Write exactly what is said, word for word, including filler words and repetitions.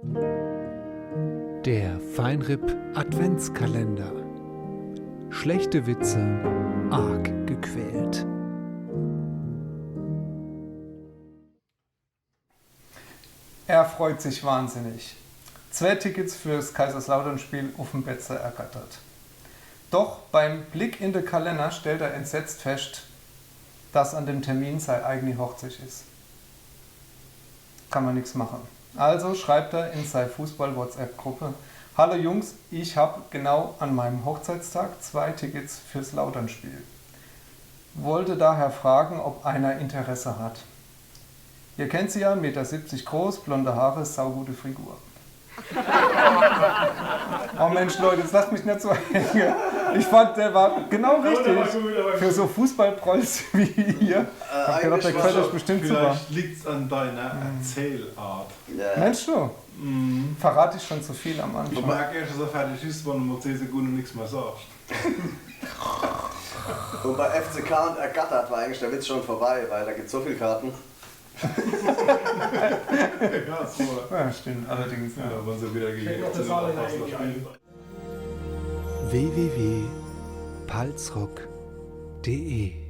Der Fine R I P Adventskalender. Schlechte Witze arg gequält. Er freut sich wahnsinnig. Zwei Tickets fürs Kaiserslautern-Spiel uffm Betze ergattert. Doch beim Blick in de Kalenner stellt er entsetzt fescht, dass an dem Termin sei eigeni Hochzeit is. Kann man nix mache. Also schreibt er in sei Fußball-WhatsApp-Gruppe: „Hallo Jungs, ich hab genau an meinem Hochzeitstag zwei Tickets fürs Lautern-Spiel. Wollte daher fragen, ob einer Interesse hat.“ Ihr kennt sie ja, Meter siebzig groß, blonde Haare, saugute Figur. Oh Mensch, Leute, jetzt lasst mich net so hänge. Ich fand, der war genau richtig für so Fußballprolls wie ihr. Ich hab gedacht, der gfällt euch bestimmt super. Vielleicht liegt's an deiner Erzählart. Ja. Meinst du? Verrat ich schon zu viel am Anfang? Ich merk erscht, dass er fertig is, wenn du mol zehn Sekunde nix mehr sagst. Und bei F C K und ergattert war eigentlich der Witz schon vorbei, weil da gibt's so viel Karten. Ja, so. Ja, stimmt, allerdings. Ja, wenn sie wieder gegen F C Hannover Passau spielen. W W W Punkt palzrock Punkt D E